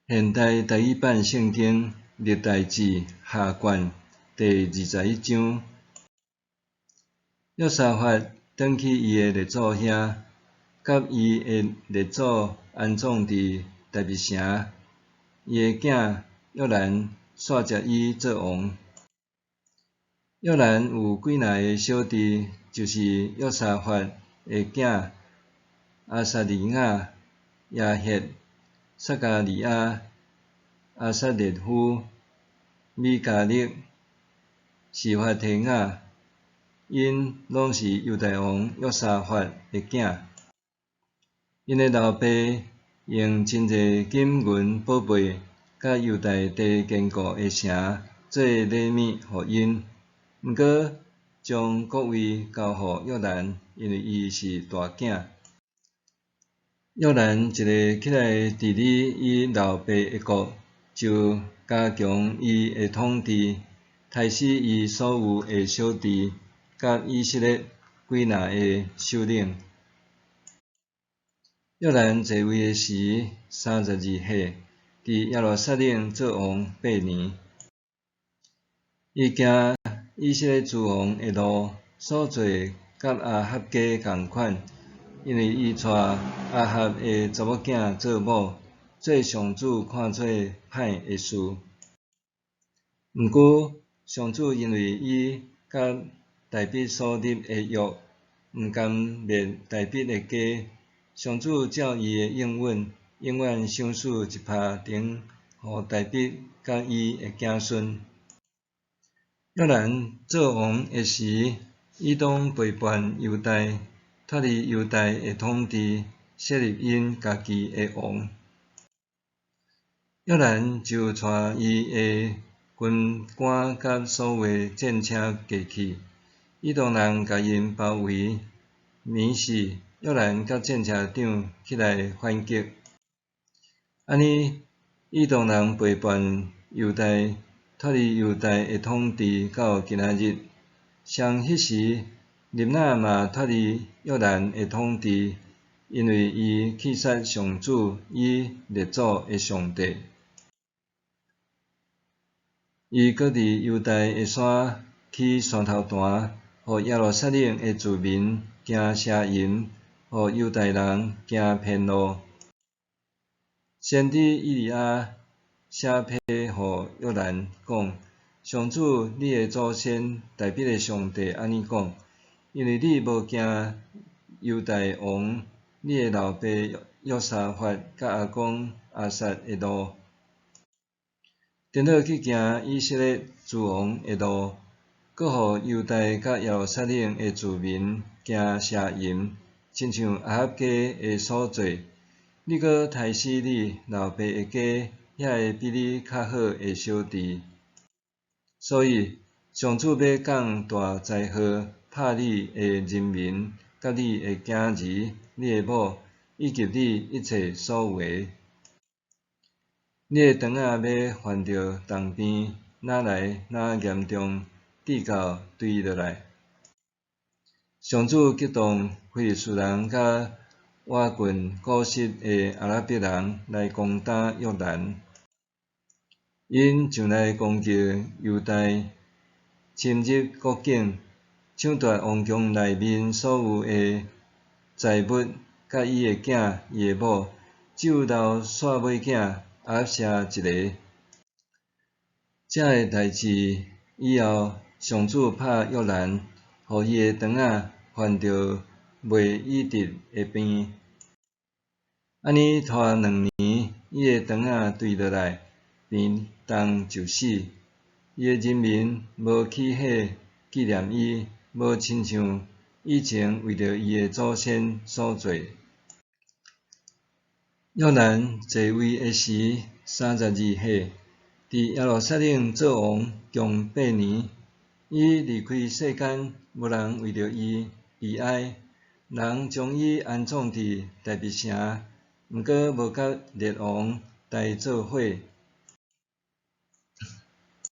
現代台語版聖經歷代志下卷第21章，約沙法轉去伊的列祖遐，佮伊的列祖安葬佇大衛城。伊的囝約蘭紲接伊做王。約蘭有幾若个小弟，就是約沙法的囝亞撒利雅、耶歇、撒迦利亞、亞撒列夫、米迦勒、示法提雅，𪜶攏是猶大王約沙法的囝。𪜶的老爸用真濟金銀寶貝，佮猶大地堅固的城做禮物予𪜶。毋過將國位交予約蘭，因為伊是大囝。約蘭一个起來治理伊老爸的國，就加強伊的統治，刣死伊所有的小弟，佮以色列幾若个首領。約蘭在位的時，32歲，佇耶路撒冷做王8年。伊行以色列諸王的路，所做佮亞哈家仝款，因為伊娶亞哈的查某囝做某，做上主看做歹的事。毋過，上主因為伊佮大衛所立的約，毋甘滅大衛的家，上主照伊的應允，永遠賞賜一拍燈予大衛佮伊的子孫。約蘭做王的時，以東背叛猶大，脫離猶大的統治，設立𪜶家己的王。約蘭就帶伊的軍官佮所有的戰車過去，以東人共𪜶包圍，暝時，約蘭佮戰車長起來反擊。按呢，以東人背叛猶大，脫離猶大的統治到今仔日。像彼時，利納嘛脫離約蘭的統治，因為伊棄殺上主伊列祖的上帝。伊閣佇猶大的山起山頭壇，予耶路撒冷的住民行邪淫，予猶大人行偏路。先知以利亞寫批予約蘭講：上主你的祖先大衛的上帝按呢講：因為你無行猶大王你的老爸約沙法佮阿公亞撒的路，顛倒去行以色列諸王的路，閣予猶大佮耶路撒冷的住民行邪淫，親像亞哈家的所做。你閣刣死你老爸的家遐个比你較好的小弟。所以，上主欲降大災禍，拍你的人民，佮你的囝兒、你的某，以及你一切所有的。你的腸仔欲犯著重病，若來若嚴重，直到墜落來。上主激動非利士人佮倚近古實的阿拉伯人來攻打約蘭。𪜶上來攻擊猶大，侵入國境，搶奪王宮內面所有的財物，佮伊的囝、伊的某，只有留細尾囝押舍一个。這个代誌以後，上主拍約蘭，予伊的腸仔犯著袂醫治的病。按呢拖2年，伊的腸仔墜落來，病重就死。伊的人民無起火紀念伊，無親像以前為著伊的祖先所做。約蘭在位的時，32歲，佇耶路撒冷做王共8年。伊離開世間，無人為著伊悲哀。人將伊安葬佇大衛城，毋過無佮列王待做伙。